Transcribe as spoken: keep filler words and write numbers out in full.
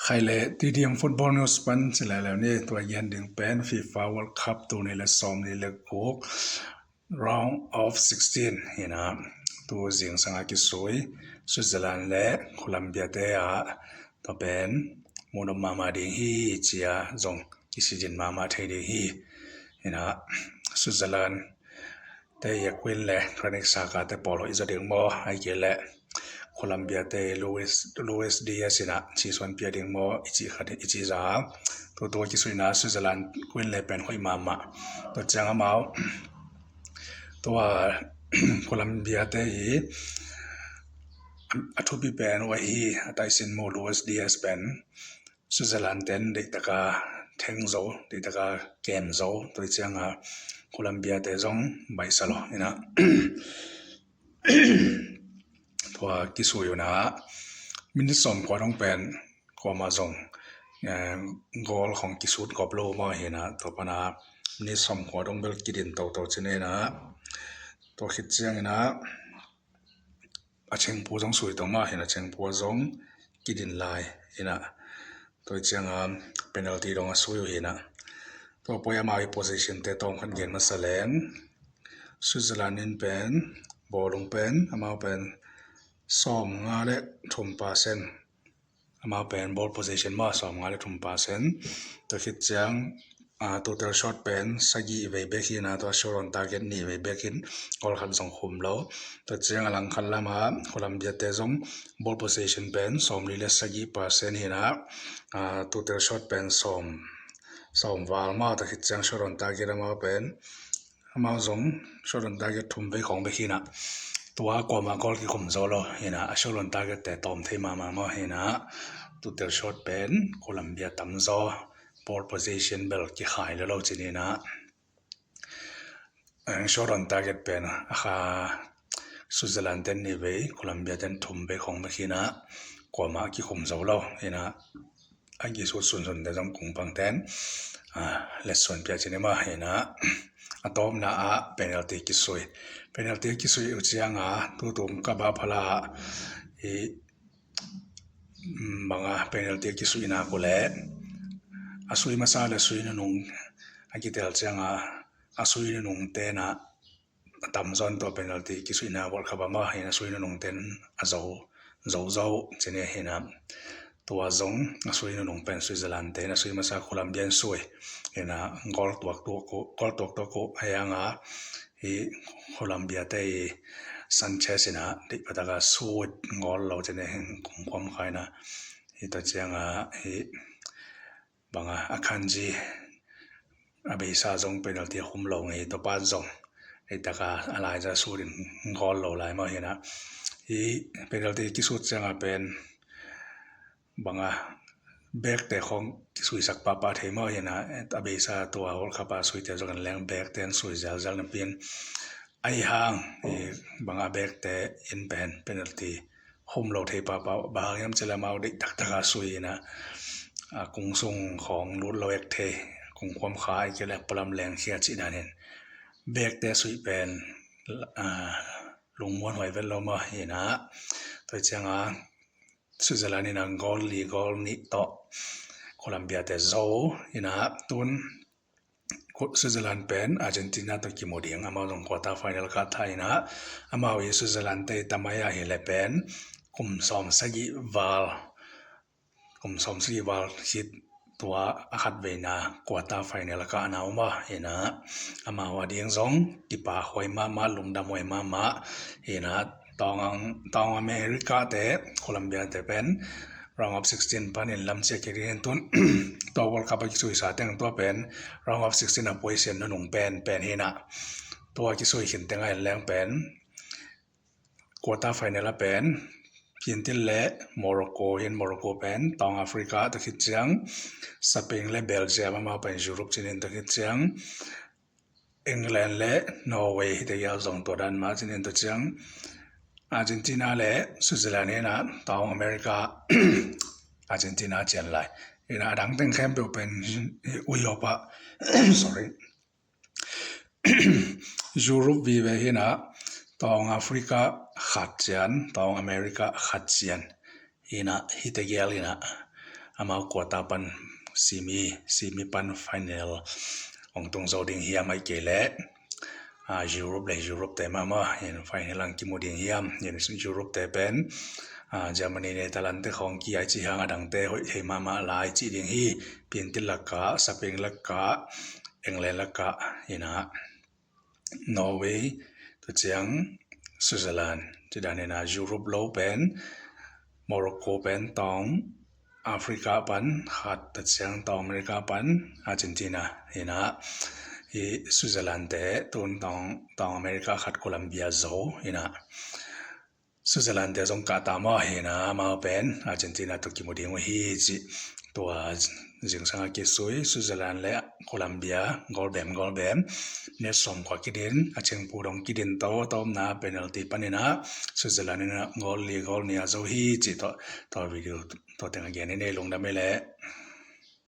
Khai le T D M Football News pan ci lai leu ni. Tua gen ding pen FIFA World Cup tul nih le sawmnih le guk, round of sixteen hi na, tu zingsang a kisui Switzerland le Colombia te ah tua pen muh nop mahmah ding hi, ci a zong kicidin mahmah thei ding hi. Hi na, Switzerland te i a Queen le Granit Xhaka te pawl hoih zaw ding maw, ahih kei leh Colombia te Luis, Luis Diaz in a cisuan pia ding maw, i cih khat, i cih zah. Tua tua kisuihna Switzerland Queen le pen hoih mahmah. Tua ciang amau, tua Colombia te i a thupi pen uh ahi a taisin mu Luis Diaz pen Switzerland ten deihtaka theng zo, deihtaka kem zo, tua cianga Colombia te zong baihsa lo hi na. Tua kisui uh na, minit sawmkua dong pen kuamah zong, eh, goal khong kisut kop lo maw hi na, tua pana minit sawmkua dong bel kidin toto ci ni na. Tua khit ciang hi na, a chengpu zong sui tong mah hi na, chengpu a zong kidin lai hi na. Tua cianga penalty dong a sui uh hi na. Tua poi amau i position te tawm khat gen masa leng, Switzerland in pen bawlung pen amau pen sawmnga le thum percent, amau pen ball possession maw, sawmnga le thum percent. Tua khit ciang, ah, total shot pen sagih vei bek hi na, tua shot on target nih vei bek in goal khat zong khum lo. Tua ciang a langkhat lama Colombia te zong ball possession pen sawmli le sagih percent hi na, ah, total shot pen sawm, sawm val maw, tua khit ciang shot on target amau pen amau zong shot on target thum vei khong bek hi na. Tua kuamah goal kikhum zo lo hi na, a shot on target te tawm thei mahmah maw hi na. Total shot pen Colombia tam zaw, ball possession bel kikhai lo lo ci ni na. Shot on target pen a kha Switzerland ten nih vei, Colombia ten thum vei khong bek hi na, kuamah kikhum zo lo hi na. A kisut sunsun te zong kungpang ten, ah, lesson pia ci ni mah hi na. A tawpna ah penalty kisui. Penalty kisui uh cianga tutung ka ba phala i, mm, banga penalty kisuihna ku le a sui masa le sui nunung a kitel cianga a sui nunung tena a tam zawn tua penalty kisuihna World Cup a mah hi na, sui nunung ten a zo, zo zo ci ni hi na. Tua zong a sui nunung pen Switzerland te hi na, sui masa Colombia in sui hi na, goal tuak tuak uh, goal tuak tuak uh a hianga hi Colombia te i Sanchez hi na, deih pataka sut goal lo ci ni hi, kungkhuam khai na. Hi tua cianga hi banga Akanji a beisa zong penalty a khum lo ngei, tua pan zong deih taka a laiza sut in goal lo lai mah hi na. Hi penalty kisut cianga pen banga back te khong kisuisak pahpah thei mah hi na, a beisa tua World Cup a suite zong an leng back ten sui zelzel napi in, ahi hang hi banga back te in pen penalty khum lo thei pahpah, bang hang hiam cih leh amau deih taktaka sui hi na, a, kung sung khong lut lo ek thei, kungkhuam kha ahih kei leh a pualam leng khia cih dan in back te sui pen, a, lungmuan huai vet lo mah hi na. Tua cianga Switzerland in a goal li goal nih tawh Colombia te zo hi na, tun Switzerland pen Argentina tawh kimu ding, amau zong quarter final kah thei hi na. Amau i Switzerland te i tamai a hi le pen kum sawm sagih val, kum sawm sagih val khit tua a khat veina quarter final a kahna om a hi na. Amau a ding zong kipak huai mahmah, lungdam huai mahmah hi na. Tawng, Tawng America te, Colombia te pen round of sixteen panin lam ciah kik ding hi tun. Tua World Cup a kisuisa teng tua pen round of sixteen a position nunung pen pen hi na. Tua kisui khin teng a en leng pen quarter final a pen Argentina le Morocco hi na, Morocco pen Tawng Africa, tua khit ciang Spain le Belgium, amau pen Europe ci ni, tua khit ciang England le Norway, hihte gial zong tua dan mah ci ni, tua ciang Argentina le Switzerland hi na, Tawng America, Argentina cian lai hi na. A dang teng khempeuh pen Europe ah, sorry, Europe vive hi na, Tawng Africa khat cian, Tawng America khat cian hi na, hihte gial hi na. amau quarter pan semi, semi pan final hong tung zo ding hiam, ahih kei leh Europe le Europe te mahmah in final ah kimu ding hiam? In Europe te pen Germany, Netherlands te khawng ki-ai cih hang, a dangte hoih thei mahmah lai cih ding hi. Piantit lakah, Spain lakah, England lakah, in ah Norway, tua ciang Switzerland, ci dan in ah Europe lo pen Morocco pen tawng, Africa pan khat, tua ciang tawng America pan Argentina, in ah hi Switzerland te tun tawng, tawng America khat Colombia zo, in ah Switzerland te zong kah ta maw, hi na, amau pen Argentina tawh kimu ding uh hi ci. Tua zingsang a kisui Switzerland le Colombia goal bem, goal bem, minute sawm kua kidin, a chengpu dong kidin to, tawpna penalty panin ah Switzerland in ah goal li, goal nih a zo hi ci. Tua, tua video tua teng a gen in ei, lungdam ei leh.